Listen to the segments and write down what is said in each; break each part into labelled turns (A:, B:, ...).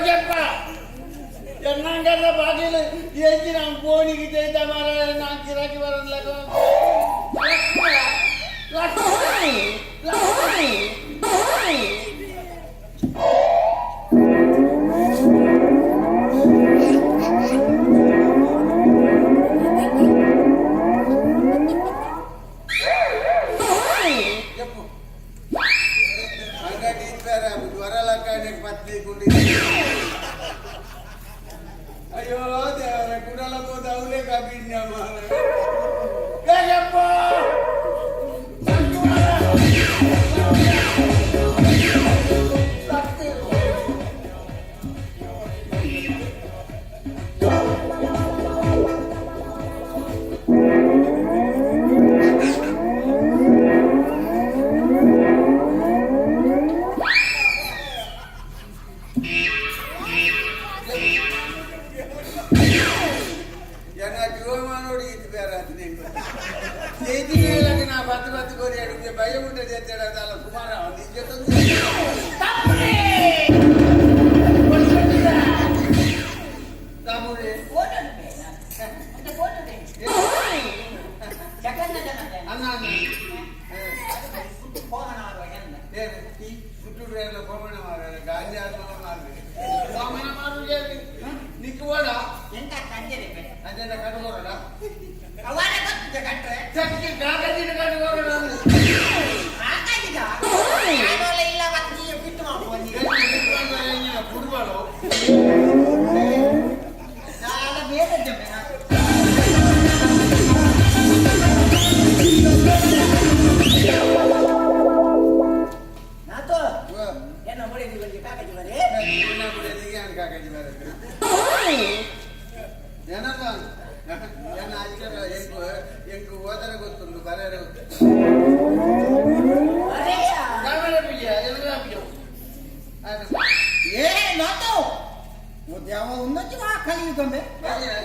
A: ಜಪ್ಪ ಎನ್ನಂಗಲ್ಲ ಬಾಗಿಲು ಎಂಜಿನ ಗೋಣಿಗೆ ತೇತ ಮಾರ ನಾನು ಗಿರಾಕಿ ಬರಲ್ಲ. ಲಕ್ಷ್ಮಣ, ಲಕ್ಷ್ಮಣ, ಲಕ್ಷ್ಮಣ.
B: చెప్పు అంగటి ఇచ్చారా జ్వరాలక్క నీకు పత్తి గుండి. అయ్యో దేవర కుడల పోతావులే కప్పించామా.
A: ఏ చెప్పు.
B: జన జీవమానోడు ఇచ్చి పేరు అది నీకు చేతి నా పత్తి పత్తి కోరి అడిగితే భయం ఉంటే చేస్తాడు అది అలా సుమారు నీ
A: తమ్ముడే!
B: తమ్ముడే. అన్న అన్న గుట్టూరు రేట్లో కోమణ మారాడు గాంధీ ఆశ్రమం మారు.
A: వామన మారు చేసి.
B: నీకు కూడా అంటే కట్టుకోరడా?
A: చక్కి కాకజీని కట్టుకోరడా?
B: ఫుట్బాల్. ಕಾಕಾಜಿ ಏನಲ್ಲ ಏನ ಆಶ್ಚರ್ಯ ಎಂಕು ಎಂಕು ಓದರ ಗೊತ್ತುಂಟು ಬರೆಯರೆ ಗೊತ್ತು.
A: ಕಾಮನ ಪಿಜ, ಎದುರು ಪಿಜ.
C: ఏ నాతో ఉందొచ్చి వా కలియుగమే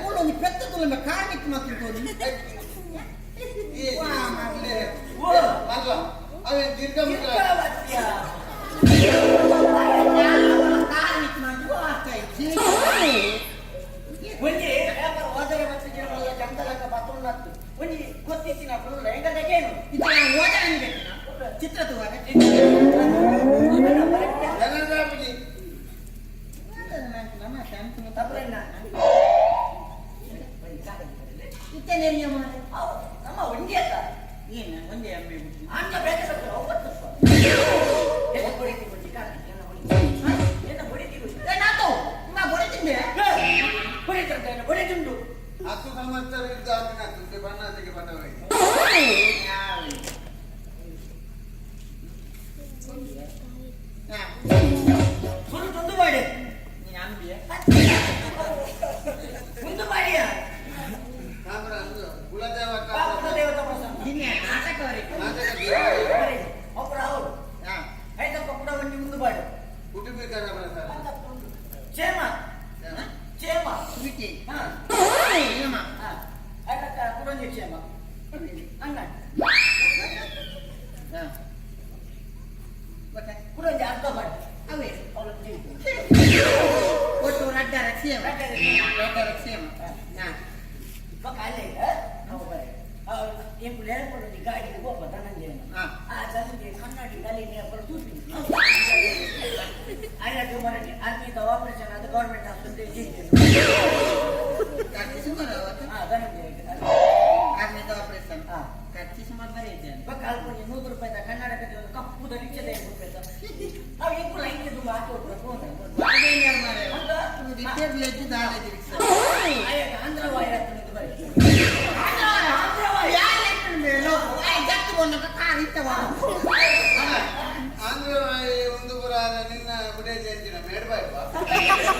C: ఊళ్ళో పెద్ద తులమే కార్మిక మాత్రం.
B: ಅಲ್ವಾ ಅವೇ ದೀರ್ಘ ಮುದ್ರ.
C: ಕಾರ್ಮಿಕ
D: ಒಂಜಿ ಪೇಪರ್ ಓದರೆ ಮತ್ತು ಗಿಡಮಲ್ಲ ಚಂದಲಕ್ಕ ಬತ್ತುಂಡತ್ತು ಒಂಜಿ ಗೊತ್ತಿತ್ತಿನ ಫುಲ್ ಎಂಗದಗೇನು.
C: ಚಿತ್ರ ತೂವರೆ.
B: ಏನಂದ್ರೆ ಅಪ್ಪಾಜಿ?
D: ತಪ್ರಣ್ಣ ಒಂಜಿ ಕಾಗದ ಬರೆಲೆ. ಅವು ನಮ್ಮ ಒಂಜಿ ಅತ್ತ.
C: ಏನು ಒಂದೇ ಅಮ್ಮೆ.
D: ಆಂಜ ಬೇತೆ ಬರ್ತದೆ ಒಬ್ಬತ್ತು ಎನ್ನ ಬಡಿತಿ ಒಂಜಿ ಕಾಗದ ಎನ್ನ ಬಡಿತಿ ಎನ್ನ ಬಡಿತಿ.
C: ನಾತು ನಾ ಬಡಿತಿಂದೆ.
D: ಬಡಿತಂತ ಎನ್ನ ಬಡಿತುಂಡು.
B: ಹತ್ತು ಸಂವತ್ಸರ ಇದ್ದ ಆಗಿನ ತುಸೆ ಬಣ್ಣಾತಿಗೆ ಬಣ್ಣವೇ.
D: ಸುರು ತುಂದು ಮಾಡಿ.
C: ನೀನು ಅಂಬಿಯ.
D: ಮುಂದು ಮಾಡಿಯ.
B: ಸಾಮ್ರ ಅಂದ್ರು ಕುಲದೇವ.
D: ಪಾಪದ ದೇವತಾ ಪ್ರಸನ್ನ.
C: ನಿನ್ನೆ ನಾಟಕ ವರೆಗೆ.
B: ನಾಟಕ ದೇವ.
D: ಒಬ್ಬರು ಅವರು ಐತಪ್ಪ ಕೂಡ ಒಂಜಿ ಮುಂದು ಮಾಡಿ.
B: ಕುಟುಂಬಿಕರ ಪ್ರಸಾರ.
D: ಕ್ಷೇಮ ಕ್ಷೇಮ.
C: ಸುಬಿಟಿ.
D: ಹಾ.
C: ಏನಮ್ಮ?
D: ಹಾ ಐತಕ್ಕ ಕುಡೊಂಜಿ ಕ್ಷೇಮ ಅಂಗ.
C: ಗೊತ್ತಾ?
D: ಕುಡೊಂಜಿ ಅರ್ಧ ಮಾಡಿ.
C: ಅವೇ
D: ಅವಳು
C: ಒಟ್ಟು ರಡ್ಡರ ಸೇಮ ರಡ್ಡರ ಸೇಮ ಹಾ.
D: ಬೊಕ ಅಲ್ಲೇ ನಾವು ಬರೆ ಎಂಕುಲು ಏರ್ಪೋರ್ಟ್ ಗಾಡಿ ಪೋಪ ಧನಂಜಯನ. ಆ ಧನಂಜಯ ಕನ್ನಡಿ ಗಲಿ ಅಪ್ಪರು ತೂಪಿ ಆಯ್ತು ಮರಟಿ ಆರ್ಮಿದ ಆಪರೇಷನ್ ಅದು ಗೌರ್ಮೆಂಟ್ ಆಸ್ಪತ್ರೆ.
C: ಖರ್ಚು ಸುಮಾರು ಅವತ್ತು.
D: ಹಾ ಧನಂಜಯ.
C: ಆರ್ಮಿದ ಆಪರೇಷನ್.
D: ಹಾ.
C: ಖರ್ಚು ಸುಮಾರು ಬರೀ ಇದೆ.
D: ಬೊಕ ಅಲ್ಪ ಒಂಜಿ 100 ರೂಪಾಯಿದ ಕನ್ನಡಕದ ಒಂದು ಕಪ್ಪುದ ರಿಕ್ಷದ ರೂಪಾಯಿ ಅವು ಎಂಕುಲು ಐಕೆ ತುಂಬ ಆಟೋ ಫೋನ್.
C: ರಿಪೇರ್ ಲೆಜ್ಜು ದಾಳೆ ರಿಕ್ಷಾ.
D: ಆಯ್ತು ಆಂಧ್ರ ವಾಯ್ ಬರೀ.
B: ಆಂಧ್ರ ಒಂದು ಪುರ ನಿನ್ನ ಬುಡೇ ಜಯಂತಿನ ಮೇಡ್ಬಾಯ್ಪ.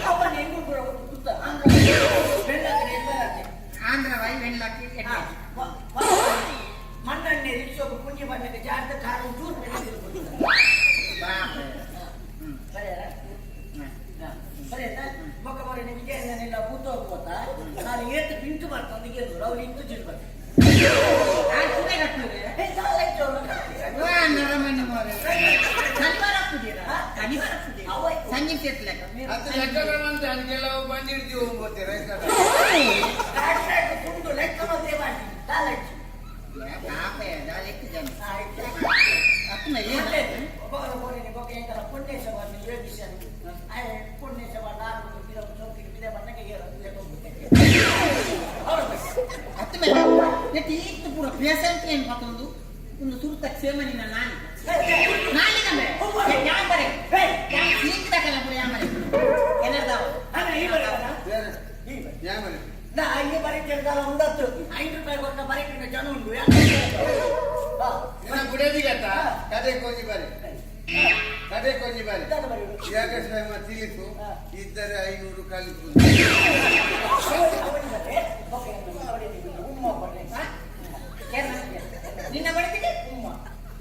D: ಅವನ ಹೆಂಗು ಕೂಡ ಸುತ್ತ ಆಂಧ್ರ ಬೆಳ್ಳಕ್ಕೆ ನಿರ್ಭಯ.
C: ಆಂಧ್ರ ವೈ ವೆಣ್ಣಾಕಿ.
D: ಮಣ್ಣಣ್ಣೆ ರಿಕ್ಷೋಗು ಪುಣ್ಯ ಬಣ್ಣಕ್ಕೆ ಜಾರ್ದ ಕಾರು ಚೂರು ಬರೆಯರ ಬರೆಯತ್ತ ಬೊಕ್ಕ ಬರ ನಿಮಗೆ ಏನೆಲ್ಲ ಭೂತ ಹೋಗ್ಬೋತಾ ನಾನು ಏತು ಪಿಂಟು ಮಾಡ್ತಾನೆ ಗೆಲ್ಲರು ಅವ್ರು ಇಂಟು ಜಿಲ್ ಬರ್ತಾರೆ.
C: ನರಮನೆ ಮಾರೆ ಶನಿವಾರ ಹಾಕುದೀರಾ? ಶನಿವಾರ ಹಾಕುದೀರಾ?
D: ಅವಾಯ್ತು.
C: ಶನಿವಾರ. ಸಂಜೀವ್ ಶೆಟ್ಟಿ ಲೆಕ್ಕ.
B: ಅದು ಲೆಕ್ಕ ಅಂತ ಕೆಲವು ಬಂದಿರ್ತೀವಿ ಹೋಗ್ಬೋತೀರ.
D: ಕಾಂಟ್ರಾಕ್ಟ್ ತುಂಡು ಲೆಕ್ಕ ಮತ್ತೆ ಮಾಡಿ ದಾಲಚ್ಚಿ.
C: ಪಾಪ ಲೆಕ್ಕ ಜನ.
D: ಆಯ್ತು.
C: ಅಪ್ಪನ ಏನು?
D: ಮತ್ತೆ ಒಬ್ಬರು ಬೋರಿನ ಬೊಕ್ಕ ಎಂಕಲ ಪುಣ್ಯೇಶ ಬಂದು ಯೋಗಿಸನ್ ಆಯ್ ಪುಣ್ಯೇಶ ಬಂದು ಆರು ಕಿಲೋ ಚೌಕಿಗೆ ಬಿದೆ ಬಣ್ಣಕ್ಕೆ
C: ಅತ್ತ ಮೇಲೆ ನೆಟ್ ಈತ್ತು ಪೂರ ಪೇಸಂಟ್ ಏನು ಪತ್ತೊಂದು ಒಂದು ಸುರುತ ಕ್ಷೇಮನಿನ ನಾನಿ ನಾನಿ ಕಂಬೆ ಯಾನ್ ಬರೆ ಯಾನ್ ಸೀಕ್ ತಕಲ ಪೂರ ಯಾನ್ ಬರೆ ಎನರ್ದಾವ.
D: ಈ ಬರೆ ಈ ಬರೆ ನಾ ಈ ಬರೆ ಕೇಳಿದಾಗ ಒಂದತ್ತು 5 ರೂಪಾಯಿ ಕೊಟ್ಟ ಬರೀ ಜನ ಉಂಟು.
B: ನಿನ್ನ ಗುಡದಿಗತ್ತ ಕಡೆ ಕೊಂಜಿ ಬಾರಿ, ಕಡೆ ಕೊಂಜಿ ಬಾರಿ. ಯಾಕಶ್ರಮ ತಿಳಿಸು ಇದ್ದರೆ 500 ಕಲಿಸು.
C: ನಿನ್ನ ಬಡತಿಗೆ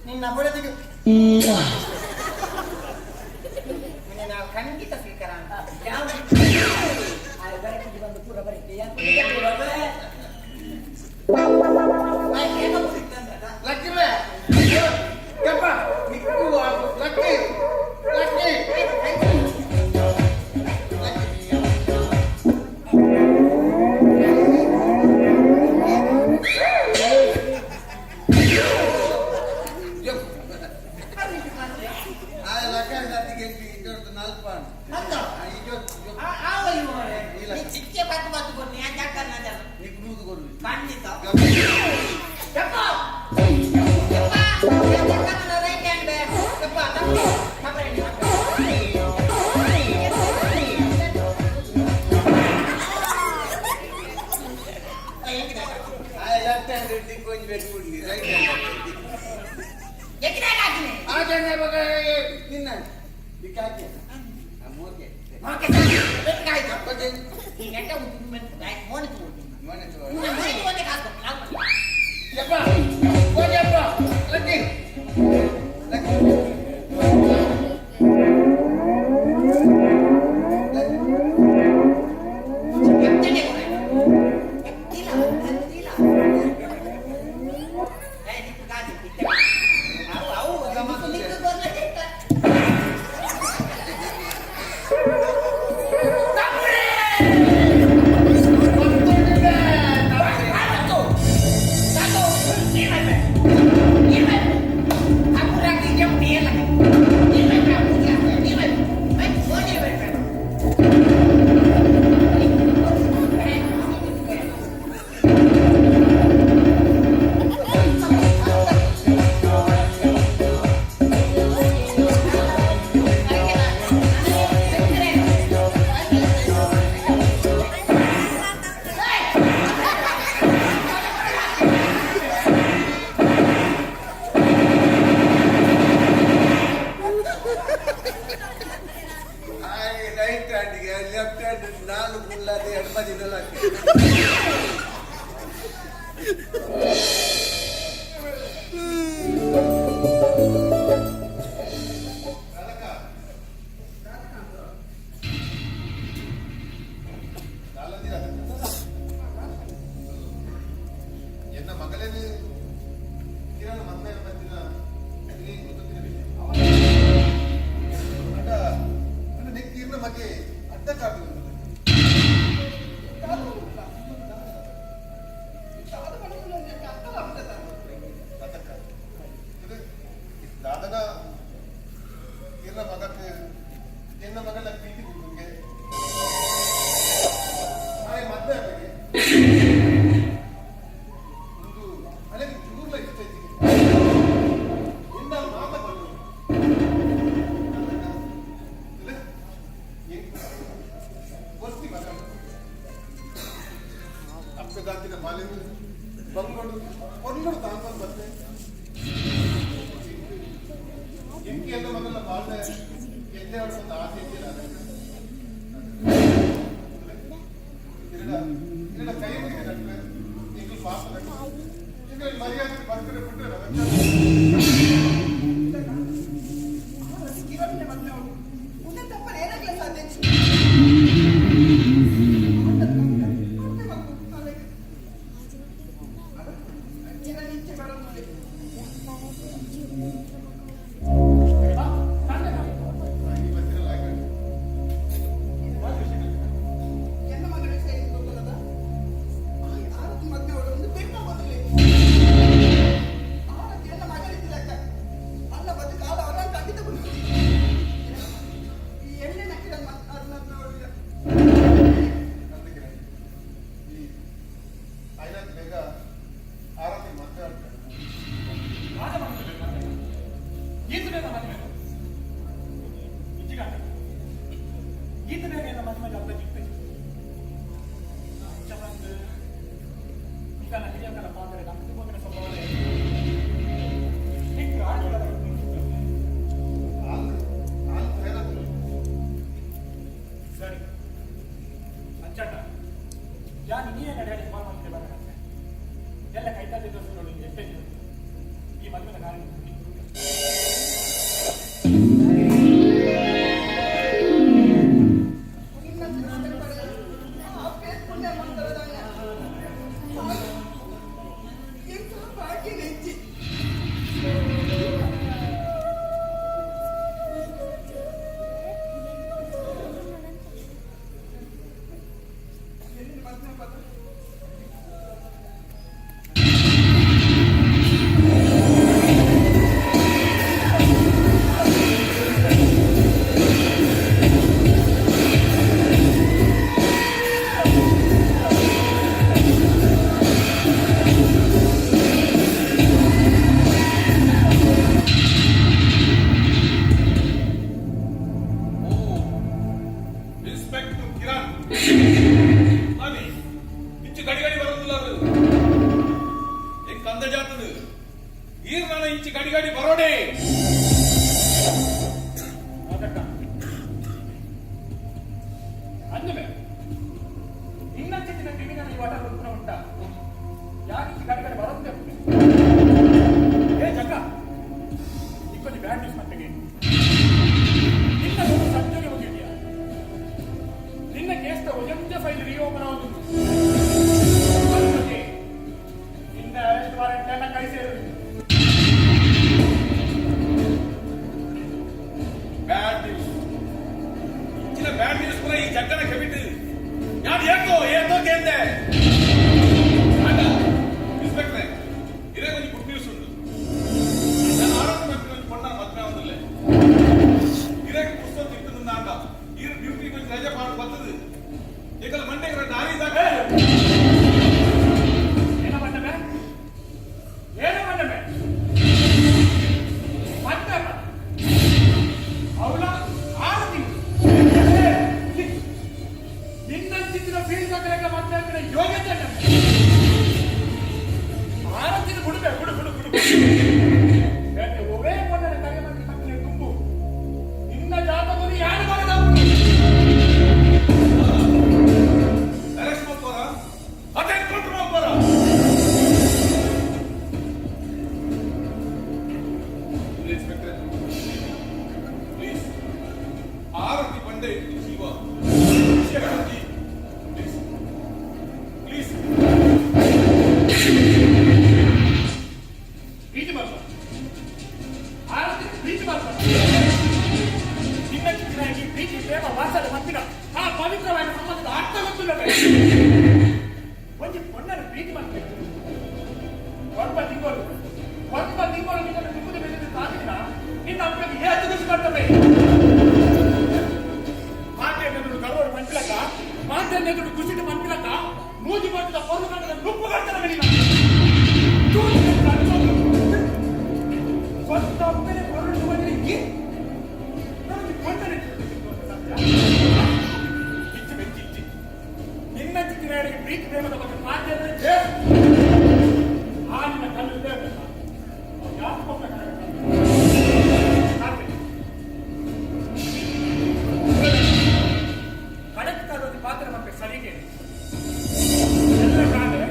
C: ನಿನ್ನ ಬಡತಿಗೆ ನಾವು ಖಂಡಿತ ಸ್ವೀಕಾರ ಅಂತ.
D: ಬಂದು ಪೂರ ಬರೀತಿ.
A: ಲಕ್ಷ್ಮಿ ಕೆಪ್ಪ ನಿಕ್ಕು ಲಕ್ಕಿ ಲಕ್ಕಿ.
B: ಆ ಲಕ್ಕ ಸತ್ತಿಗೆ ಇದೊಂದು ನಾಲ್ಕು
C: ಅಂದ.
B: ಇದೊಂದು.
C: ಆ ಇವ ಚಿಕ್ಕೆ ಪತ್ತು ಪತ್ತು ಕೊಡ್ನಿ ಯಾಕೆ ಅಕ್ಕನ ಜನ.
B: ನಿಕ್ ನೂದು ಕೊಡು.
C: ಖಂಡಿತ.
A: ಕೆಪ್ಪ.
C: ಯಪ್ಪ, ಯಪ್ಪ, ರೈಟ್ ಹ್ಯಾಂಡ್ ಬೇ. ಯಪ್ಪ, ತಪ್ಪು. ತಪ್ಪು.
B: ಆ ಲೆಫ್ಟ್ ಹ್ಯಾಂಡ್ ಡಿಕ್ಕೊಂಜಿ ಬೇಕು ಕೊಡ್ಲಿ ರೈಟ್ ಹ್ಯಾಂಡ್.
C: ಎಕ್ಕಿದಾಗ ಹಾಕಿನಿ.
A: ಆ ಜನ ಮಗ.
B: ನಿನ್ನ ದಿಕ್ಕಾಕಿ ಮೋಕೆ.
C: ಓಕೆ ಸರ್, ಬೆಟ್ಟಗಾಯ್ತು.
B: ಮತ್ತೆ
C: ನೆಟ್ಟ ಉಂಟು, ಮೆಂತು, ಮೋನೆ ತಗೊಳ್ಳಿ.
B: ಮೊನ್ನೆ ತಗೋ.
C: ಮೋನೆ ಒಂದೇ ಕಾಸು ಕೊಟ್ಟು, ನಾವು ಕೊಡ್ತೀವಿ.
A: ಕೆಪ್ಪ ಓ ಕೆಪ್ಪ ಲಕ್ಕಿ.
B: ಲಕ್ಕಿ.
C: ಎತ್ತನೆ ಕೊಡು. ಎತ್ತಿಲ್ಲ, ಎತ್ತಿಲ್ಲ. ಏ, ನಿಕ್ಕು ಕಾಸು, ಇತ್ತೆ. ಅವು, ಅವು, ನಿಕ್ಕು, ನಿಕ್ಕು ಕೊಡ್ಲಿಕ್ಕೆ ಇತ್ತ.
B: ಹಾಗೆ ರೈಟ್ ಹ್ಯಾಂಡ್ಗೆ ಲೆಫ್ಟ್ ಹ್ಯಾಂಡ್ ನಾಲ್ಕು ಮುಳ್ಳಾದ ಎಡಬದಿನೆಲ್ಲ ಹಾಕಿ.
E: ಎನ್ನ ಮಗಳೇನೆ ಕಿರಣ ಮದ್ಮೆ ಬತ್ತಿನ ಗೊತ್ತಿರಲಿಲ್ಲ. ಅಡ ಅಣ್ಣ ನೆಕ್ಕಿರ್ನ ಮಗೆ ಅಡ್ಡ ಕಾದು. ದಾದನ ಕಿರಣ ಮಗಕ್ಕೆ ಎನ್ನ ಮಗಳ ಪ್ರೀತಿ ನಿಮಗೆ ಆಯ್ ಮದ್ವೆ ಆಗಲಿ ಒಂದು ಅಲೆ ಚೂರ್ಲ ಇಷ್ಟ ಐತಿ ಎನ್ನ ಮಾತ ಬಂದು ಬರ್ತಿ ಮಗ ಅಪ್ಪದಾತಿನ ಬಾಲಿನ ಬಂಗೋಡು ಪೊರ್ಲುಡು ತಾಂಬಂದು ಬತ್ತೆ ಎಂಕಿ ಎಲ್ಲ ಮಗನ ಬಾಳ್ದೆ ಎಲ್ಲೇ ಒಂದು ಆಸೆ ಇದ್ದಿಲ್ಲ. ಇದರ ಕೈ ಮುಗಿದ ನಡುವೆ ಎಂಕಲ್ ಪಾಪ ನಡುವೆ ಎಂಕಲ್ ಮರ್ಯಾದೆ ಬರ್ತಾರೆ ಬಿಟ್ಟರೆ. ಈ ಬತ್ತಿರಲ್ಲ.
F: ಈತ ಬೇಗ ಎಲ್ಲ ಮದುವೆ ಅರ್ಧ ಜಿಪ್ಪೆ ಅಂಚ ಬಂದು ಈಗ ಹಿರಿಯಕಲ ಪಾತ್ರೆ ನಮ್ದು ಹೋಗಿನ ಸ್ವಭಾವ ನಿಕ್ಕು ಆಟಗಳ.
E: ಆಲ್ ಆಲ್ ಹೇಳತ್ತು.
F: ಸರಿ ಅಂಚಣ್ಣ, ಯಾನು ನೀ ಡ್ಯಾಡಿ ಫೋನ್ ಮಾಡ್ತಿದ್ದೆ ಬರೋಣ. ಎಲ್ಲ ಕೈತಾದಿ ದೋಸ್ತಗಳು ಎಷ್ಟೇ ಈ ಮದುವೆನ ಕಾರಣ.
G: ಇನ್ಸ್ಪೆಕ್ಟರ್ ಕಿರಣ್ ಸ್ವಾಮಿ, ಇಂಚು ಗಡಿ ಗಡಿ ಬರೋದಿಲ್ಲ ಅದು. ಎಂಕ್ ಕಂದ ಜಾತದ ಈರ್ ನಾನು ಇಂಚು ಗಡಿ ಗಡಿ ಬರೋಡೆ.
F: ಅದಕ್ಕ ಅಂದಮೇ ಇನ್ನಂಚಿನ ಕ್ರಿಮಿನಲ್ ಈ ವಾಟ ಉಂಟ ಉಂಟ ಯಾಕೆ ಗಡಿ ಗಡಿ ಬರೋದೇ. ಏ ಜಗ್ಗ, ಇಕ್ಕೊಂದು ಬ್ಯಾಡ್ ನ್ಯೂಸ್ ಮಟ್ಟಿಗೆ. ನಿನ್ನ ಒಂದು ಸಂಜೆಗೆ ಹೋಗಿದ್ಯಾ? ನಿನ್ನ ಕೇಸ್ ಒಂಜ ಫೈಲ್ ರಿಓಪನ್ ಆಗುದು. ನಿನ್ನ ಅರೆಸ್ಟ್ ವಾರೆಂಟ್ ಎಲ್ಲ ಕೈ ಸೇರುದು.
G: ಬ್ಯಾಡ್ ನ್ಯೂಸ್, ಇಂಚಿನ ಬ್ಯಾಡ್ ನ್ಯೂಸ್ ಪೂರ ಈ ಜಗ್ಗನ ಕೆಬಿಟ್ಟು ಯಾರು ಏಕೋ ಏತೋ ಕೇಂದೆ. ಆಗ ಇನ್ಸ್ಪೆಕ್ಟ್ರೆ, ಇದೇ ಕೊಂಚ ಗುಡ್ ನ್ಯೂಸ್ ಉಂಟು. ನಾನು ಆರೋಗ್ಯ ಮಂತ್ರಿ ಒಂಜಿ ಪೊಣ್ಣನ ಮದ್ವೆ ಆವೊಂದುಲ್ಲೆ. ಇರೆಗ್ ಪುಸ್ತಕ ತಿಕ್ಕುಂದಾಂಡ ಈರ್ ಡ್ಯೂಟಿ ಕೊಂಚ ರಜೆ ಪಾಡ್ ಬತ್ತದು ಏಕಲ ಮಂಡೆಗೆ ದಾರಿ ದಾಗ.
F: ಏನ ಬಂದಮೆ, ಏನ ಬಂದಮೆ, ಬಂದಮ ಅವಳ 6 ತಿಂಗಳು ನಿನ್ನಂಚಿತ್ತಿನ ಫೀಲ್ಡ್ ಹಾಕಲಿಕ್ಕೆ ಮತ್ತೆ ಹಾಕಿದ ಯೋಗ್ಯತೆ 6 ತಿಂಗಳು. ಬಿಡುವೆ, ಬಿಡು ಬಿಡು ಬಿಡು. ಯಾಕೆ ಒವೇ ಪೊನ್ನನ ಕರೆ ಮಾಡಿ ಮಕ್ಕಳಿಗೆ ತುಂಬು ನಿನ್ನ ಜಾತಕವನ್ನು ಯಾರು ಬರೆದ?
G: ಅರೆಸ್ಟ್ ಮಾಡ್ಬೋರ ಅದೇ ಎನ್ಕೌಂಟರ್ ಮಾಡ್ಬೋರ? ಇನ್ಸ್ಪೆಕ್ಟರ್, ಪ್ಲೀಸ್, ಆರತಿ ಬಂಡೆ ಜೀವ ಪ್ಲೀಸ್ ಪ್ಲೀಸ್.
F: ಪ್ರೀತಿ ಮಾಡ್ಬಾರ್ದು ಆರತಿ, ಪ್ರೀತಿ ಮಾಡ್ಬಾರ್ದು. ನಿನ್ನ ಚಿಕ್ಕನಾಗಿ ಪ್ರೀತಿ ಪ್ರೇಮ ವಾಸದ ಮತ್ತಿನ ಆ ಪವಿತ್ರವಾದ ಸಂಬಂಧದ ಅರ್ಥ ಗೊತ್ತಿಲ್ಲ. ಒಂಜಿ ಪೊಣ್ಣನ ಪ್ರೀತಿ ಮಾಡ್ಬೇಕು 9 ತಿಂಗಳು, 9 ತಿಂಗಳು ನಿನ್ನನ್ನು ತುಂಬುದ ಮೇಲೆ ತಾಗಿನ ನಿನ್ನ ಅಪ್ಪನಿಗೆ ಹೇಗೆ ಖುಷಿ ಮಾಡ್ತವೆ. ಮಾತೆನ್ನೆದುರು ಗರ್ವರು ಮನ್ಪಿಲಕ್ಕ, ಮಾತೆನ್ನೆದುರು ಖುಷಿட்டு ಮನ್ಪಿಲಕ್ಕ, ಮೂಜಿ ಮಾಡಿದ ಪೊರ್ಲು ಕಂಡದ ನುಪ್ಪು ಕಡ್ತನ ನಿನ್ನ ಸ್ವಂತ ಅಪ್ಪನೇ ಹೊರಟು ಬಂದರೆ ನನಗೆ ಕೊಂಡನೆ ಸತ್ಯ. ಇಚ್ಚು ಬೆಂಕಿ ಇಚ್ಚಿ. ನಿನ್ನ ಚಿಕ್ಕನಾಡಿಗೆ ಪ್ರೀತಿ ಪ್ರೇಮದ ಬಗ್ಗೆ ಮಾತಾಡಿದ್ರೆ ಆ ನಿನ್ನ ಕಲ್ಲು ಇದೆ ಅಂತ ಯಾಕೆ ಕಡಕ್ ತರೋದು ಪಾತ್ರ ಮತ್ತೆ ಸರಿಗೆ ಎಲ್ಲ ಕಾಲೆ.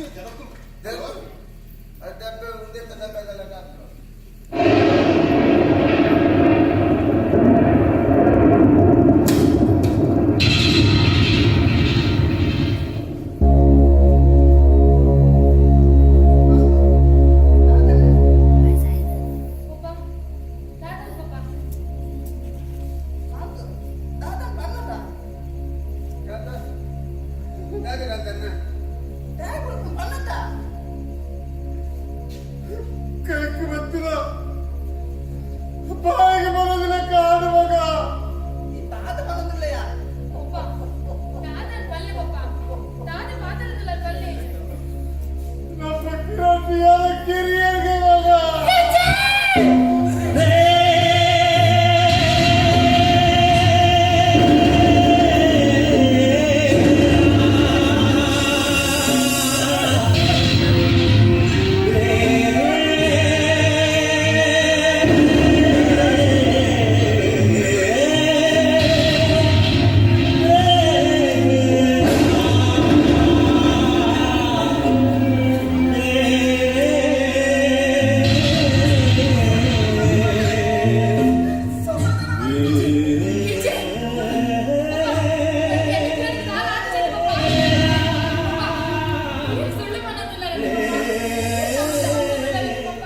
E: ಅಚ್ಚಿನ ಜನಕ್ಕೂ
A: ಡಬ್ಬೆ ಉಂದೆತ್ತ ಡಬ್ಬೆದೆಲ್ಲ ಕಾತು.
H: Papa, ದಾದಲ್ papa.
C: ದಾದಾ ಬನ್ನದ.
B: ದಾದ
C: ಬನ್ನದ.
E: ಕೈಗೆ ಬತ್ತಿರ ಬಾಯಿಗೆ ಬರೋದಿಲ್ಲ ಕಾಡು ಮಗ.
C: ಈ ದಾದ ಬನ್ನದಿಲ್ಲಯ್ಯ.
H: ಪಪ್ಪ, ದಾದಲ್ ಪಲ್ಲೆ ಪಪ್ಪ. ದಾದ ಮಾತಾಡುದಿಲ್ಲ ಪಲ್ಲೆ.
E: ನಮ್ಮ ಕಿರಾಟಿಯಾದ ಕಿರಿಯರಿಗೆ ಮಗ.
H: ಇಜ್ಜೆ. ಪಪ್ಪ, ಎಲ್ಲಿ ದಾದ ಆಚೆ ಪಪ್ಪ. ಪಪ್ಪ, ಈ ಸುಳ್ಳು ಮಾಡೋದಿಲ್ಲ ಪಪ್ಪ.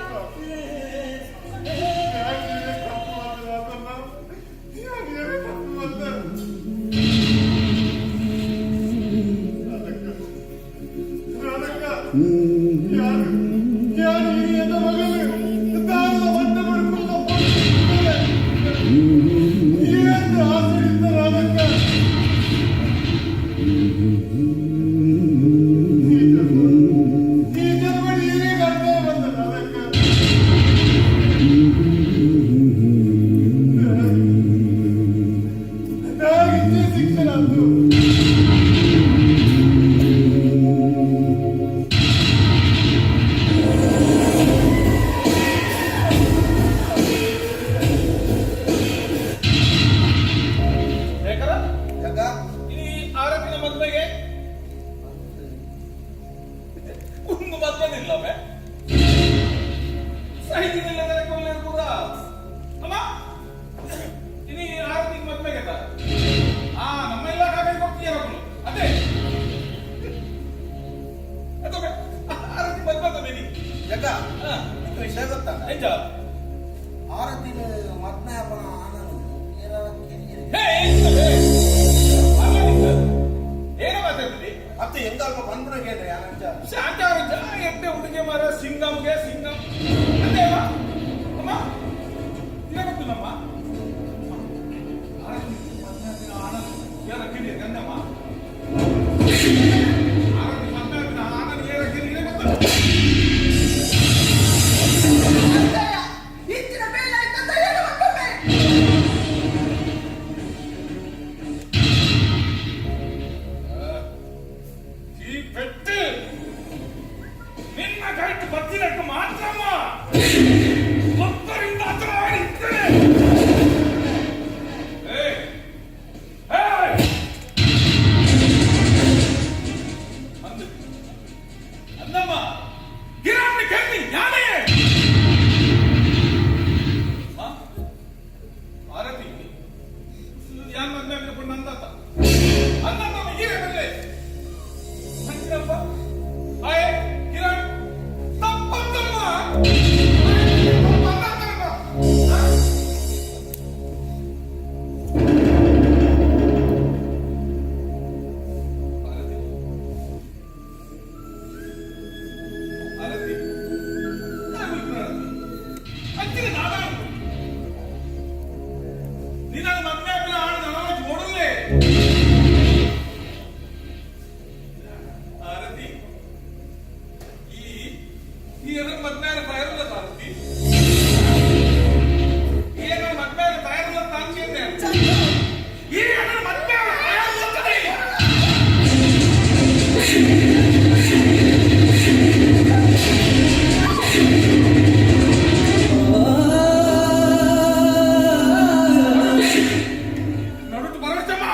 E: ಈ ಜನ್ಮ ನೀರೇ ಕರ್ತವ್ಯ ಬಂದ ರಾಧಕ್ಕ. ನಾಗಿದ್ದೆ ಶಿಕ್ಷಣ ಅಂದು.
G: ಶೇಖರ,
A: ಜಗ್ಗ.
G: ಈ ಆರತಿನ ಮದ್ವೆಗೆ ಒಂದು ಮದ್ವೆನಿಲ್ಲ ಬೆ ಸಾಹಿತಿನಿಲ್ಲ ಕೊಲ್ಲೇರು ಕೂಡ. ಅಮ್ಮ, ಇನಿ ಆರತಿಗೆ ಮದ್ವೆಗೆ ಆ ನಮ್ಮ ಎಲ್ಲ ಕಾಗದ ಕೊಡ್ತೀಯ ಮಗಳು ಅದೇ ಅದು ಬೆ, ಆರತಿ ಮದ್ವೆ ಬೇಡಿ.
A: ಜಗ್ಗ.
G: ಹಾ.
A: ನಿಂಗೆ ವಿಷಯ ಗೊತ್ತಾ?
G: ಎಂಜ?
A: ಆರತಿನ ಮದ್ಮೆ ಹಬ್ಬನ ಆನಂದ್ ಏನಾರ ಕಿರಿಯರು.
G: ಹೇ, ಎಂತ ಬೆ? ಅಲ್ಲ, ಏನೋ ಮಾತಾಡ್ತಿದ್ದಿ?
A: ಮತ್ತೆ ಎಂತ ಅಲ್ಪ ಬಂದ್ಬಿಡ ಕೇಳ್ರಿ ಆನಂದ.
G: ಶಾಂತಾರು ಎಟ್ಟೆ ಹುಡುಗಿ ಮಾರ ಸಿಂಗಮ್ಗೆ ಸಿಂಗಮ್ ಅದೇ ಅಮ್ಮ. ಅಮ್ಮ, ಗೊತ್ತಿಲ್ಲಮ್ಮ, ಗಂಧಮ್ಮ ಆನಂದ್ ಏನ ಕಿರಿಯ ಗೊತ್ತು.
C: ಇಂಚಿನ ಬೇಲ ಆಯ್ತಂತ ಏನು ಮಾಡ್ಕೊಂಡೆ?
G: ಈ ಪೆಟ್ಟು ನಿನ್ನ ಕೈಟ್ ಬತ್ತಿನಟ್ಟು ಮಾತ್ರಮ್ಮ ಭಕ್ತರಿಂದ ಹತ್ರ ಇರ್ತೇನೆ. ಏಯ್! ಏಯ್! ಅಂದು. ಅಂದಮ್ಮ ಗಿರಾಣಿ ಕೆಮ್ಮಿ ಯಾನೇ. ಅಮ್ಮ, ಆರತಿ ಯಾನ್ ಮದ್ವೆ ಆಗ್ಲಿಕ್ಕೆ ನಂದಾತ ಅಂದಮ್ಮ ಹೀರೆ ಬಂದ್ರೆ ಅಂಜಿನಪ್ಪ ಆಯ್ ಕಿರಣ್ ತಪ್ಪತ್ತಮ್ಮ. ಆರತಿ ಆರತಿ ಅಂಜಿನ ನಾದ ನಿನ್ನ ಮದ್ವೆ ಆಗಿಲ್ಲ ಆಣ ನನ್ನ ಓಡಲೇ. ಆರತಿ, ಈ ಈ ಏನೋ ಮದ್ವೆ ತಯಾರಿಲ್ಲ. ಆರತಿ, ಏನೋ ಮದ್ವೆ ತಯಾರಿಲ್ಲ ತಾಂಚೆ. ಈ ಏನೋ ಮದ್ವೆ ತಯಾರಿಲ್ಲ. ನಡುಟು ಬರಚಮ್ಮ.